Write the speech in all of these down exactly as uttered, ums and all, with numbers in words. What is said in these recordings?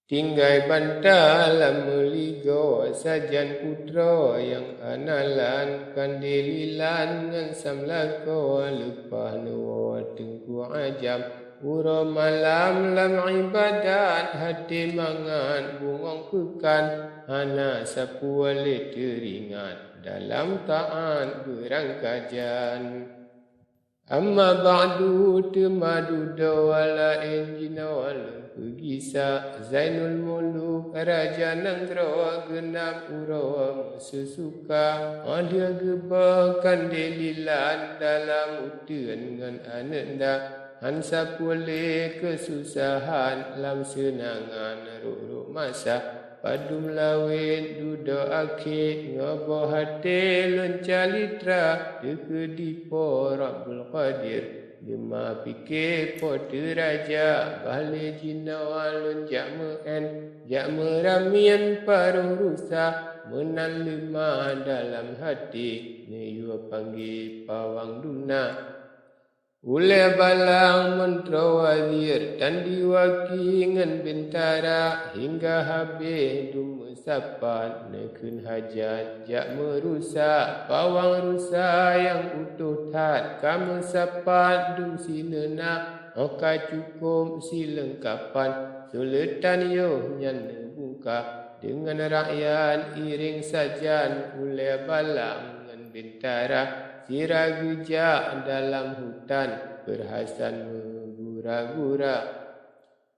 Tinggai banta lam meuligoe, sajan putroe nyang analan, kandelilan ngon samlakoe, leupah neuwoe teungku ajam. Uroe malam lam iébadat, até mangat bungong peukan, hana sapeue lé teuringat dalam taát beurangkajan. Amma ba'du, teuma dudoe laén jinoe lôn peugisa, Zainul Muluk raja nanggroe, geunab uroe meususuka, óh lheueh geubôh kandelilan dalam uteuen ngon aneuk nda, hán sapeue lé keususahan lam seunangan rhot-rhot masa. Padum lawét dudoe akhé, ngoboh até lôn calitra, teukeudi Po Rabbul Qadir. Leumah pike Po teu raja, bah lé jinoe lôn jak meu'én, jak meuramian paroh rusa, meunan leumah dalam até, neuyue panggé pawang dumna. Ulée balang meuntroe wazir, tan diwaki ngon bintara, hingga habéh dum meusapat, neukheun hajat jak meurusa. Pawang rusa nyang utoh that, ka meusapat dum sineuna, óh ka cukôp sileungkapan, suleutan yoh nyan neubungka. Deungon rakyat iréng sajan, ulée balang ngon bintara, sira geujak dalam hutan, peurhasan meugura-gura.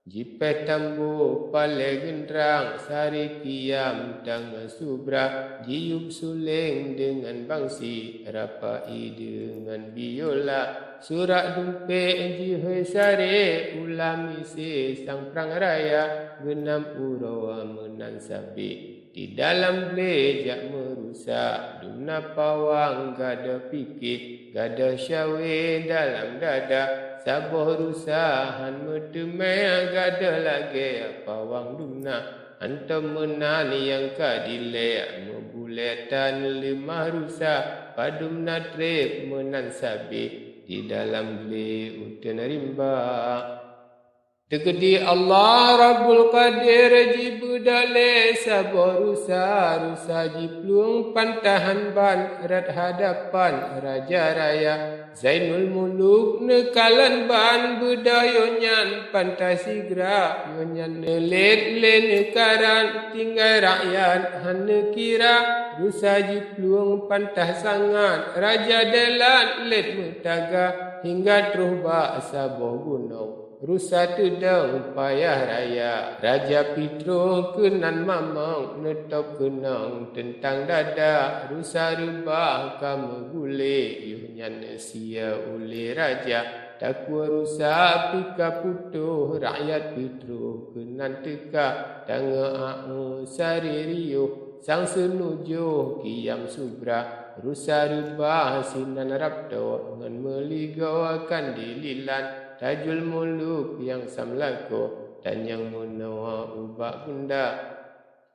Jipéh tambo palée geundrang, sari kiam tangan subra, jiyueb suléng deungon bangsi, rapai deungon biola, surak dumpék jihôi saré, ula misé sang prang raya, geunab uroe meunan sabé. Di dalam glé jak meurusa, dumna pawang gadôh pike, gadôh syawé dalam dada. Saboh rusa hán meuteumé, gadôh lagée pawang dumna. Hantom meunan nyang ka dilée, meubulée tan leumah rusa, padum na treb meunan sabé di dalam glé uteuen rimba. Teukeudi Allah Rabbul Qadir jibeudôh lé saboh rusa, rusa jiplueng pantahan ban rot hadapan raja raya. Zainul Muluk neukalon ban beudôh yoh nyan pantai sigra, yoh nyan neulét lé neukaran, tinggai rakyat hán neukira. Rusa jiplueng pantah sangat, raja deulat lét meutaga, hingga troh bak saboh gunong. Rusa teudong payah raya, raja pih troh keunan mamong, neutôb keunong teuntang dada. Rusa reubah ka meugulé, yoh nyan neusie ulée raja. Takue rusa pih ka putôh, rakyat pih troh keunan teuka, tangoe aue sari riôh, sang seunujoh kiam subra. Rusa reubah sinan rab tok, ngon meuligoe kandelilan, Tajul Muluk nyang samlakoe, tanyong meunoe ubak bunda.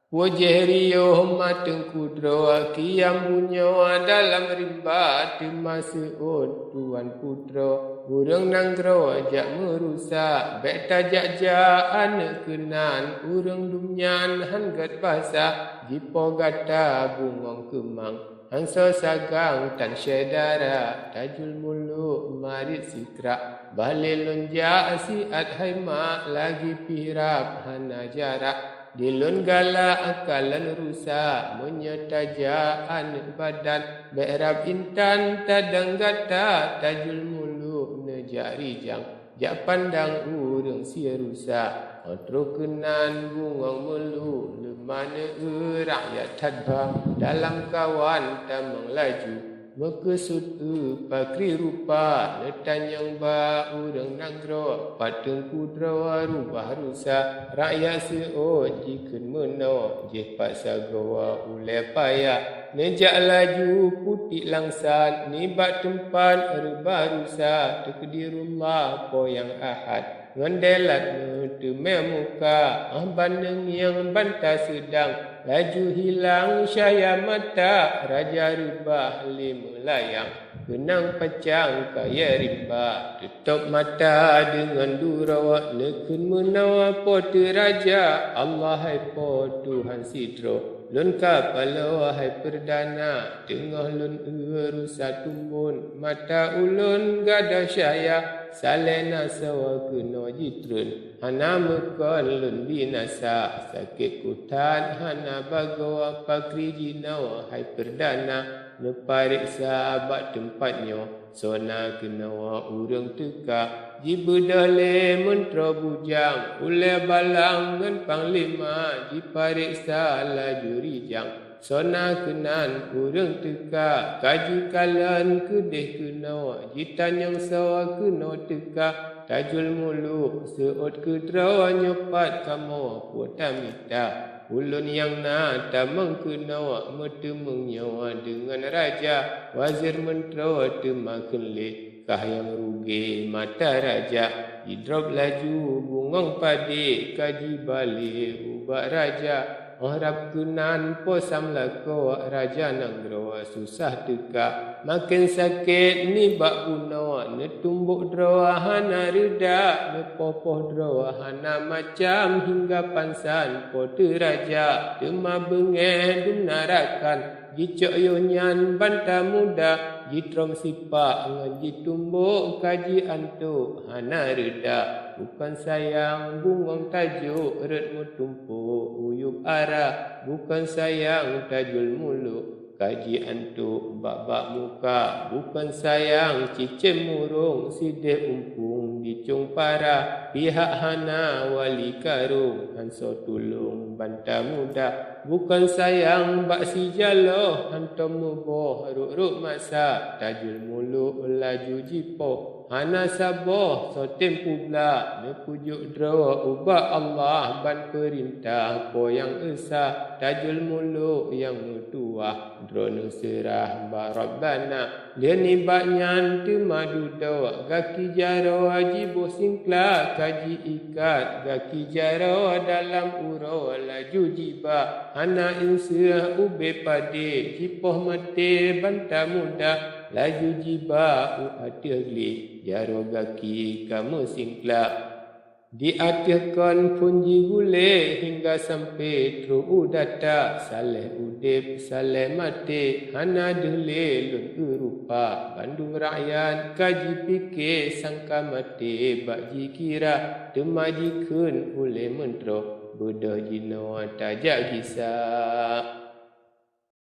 Wajéh riôh ma teungku droe, kiam bunoe dalam rimba, teuma seuôt tuan putroe. Ureuëng nanggroe jak meurusa, bék tajak-jak aneuk keunan, ureuëng dum nyan hán gét basa, jipo gata bungong keumang. Hansoe sagang tan syedara, Tajul Muluk marit sikrak. Bah lé lôn jak siat hai mak, lagée pih rab hana jarak. Di lôn galak kalon rusa, meunyoe tajak aneuk badan, bék rab intan tadong gata, Tajul Muluk neujak rijang. Jak pandang ureuëng sie rusa, óh troh keunan bungong meulu, leumah neueu rakyat that ba, dalam kawan tamong laju. Meukeusut eu pakri rupa, neutanyong bak ureuëng nanggroe, pat teungku droe rubah rusa, rakyat seuôt jikheun meunoe, jih pat sagoe ulée paya. Neujak laju putik langsat, nibak teumpat rubah rusa, teukeudi rumoh Po nyang Ahad. Ngon deulat meuteumé muka, ah ban neungieng banta seudang, laju hilang cahya mata, raja reubah lé meulayang. Keunong pacang kayée rimba, teutôb mata deungon duroe, neukheun meunoe Po teu Raja, Allah hai Po Tuhan sidroe. Lôn ka paloe hai Perdana, teungoh lôn eu rusa tumbon, mata ulôn gadôh cahya, saleh na soe keunoe jitreun. Hana meukon lôn binasa, sakét kuthat hana bagoe, pakri jinoe hai Perdana, neupareksa bak teumpat nyoe, soe na keunoe ureuëng teuka. Jibeudôh lé meuntroe bujang, ulée balang ngon panglima, jipareksa laju rijang. Soe na keunan ureuëng teuka, ka jikalon keudeh keunoe, jitanyong soe keunoe teuka, Tajul Muluk seuôt keudroe nyoe pat kamoe Po tamita. Ulôn nyang na tamong keunoe, meuteumeung nyoe deungon raja, wazir meuntroe teuma kheun lé, kah nyang ruge mata raja. Jidrob laju bungöng padé ka jiba lé ubak raja. Óh rab keunan Po Sam lakoe, raja nanggroe susah teuka. Maken sakét nibak bunoe, neutumbok droe hana reuda, neupoh-poh droe hana macam, hingga pansan Po teu raja, teuma beungéh dum na rakan. Jicok yoh nyan banta muda, jitrom sipak ngon jitumbok, ka jiantok hana reuda. Bukon sayang bungöng tajok, rot meutumpok uyueb ara. Bukon sayang Tajul Muluk, ka jiantok bak-bak muka. Bukon sayang cicém murông, sideh umpung jicông para. Pihak hana wali karông, han soe tulông banta muda. Bukon sayang bak sijaloe, hantom muboh rot-rot masa. Tajul Muluk laju jipoh, hana saboh soe tem peubla. Neupeujok droe ubak Allah, ban peurintah Po Yang Esa. Tajul Muluk nyang meutuwah, droeneuh seurah bak Rabbana. Lheueh nibak nyan teuma dudoe, gaki jaroe jiboh singkla ka jiikat. Gaki jaroe dalam uroe laju jiba, hana inseuh ubé padé, jipoh maté banta muda. Laju jiba u ateueh glé, jaroe gaki ka meusingkla. Di ateueh kon phon jigulé, hingga sampoe troh u data. Saleh udeb, saleh maté, hana deuh lé lôn eu rupa. Bandum rakyat ka jipike, sangka maté bak jikira. Teuma jikheun ulée meuntroe, beudôh jinoe tajak gisa.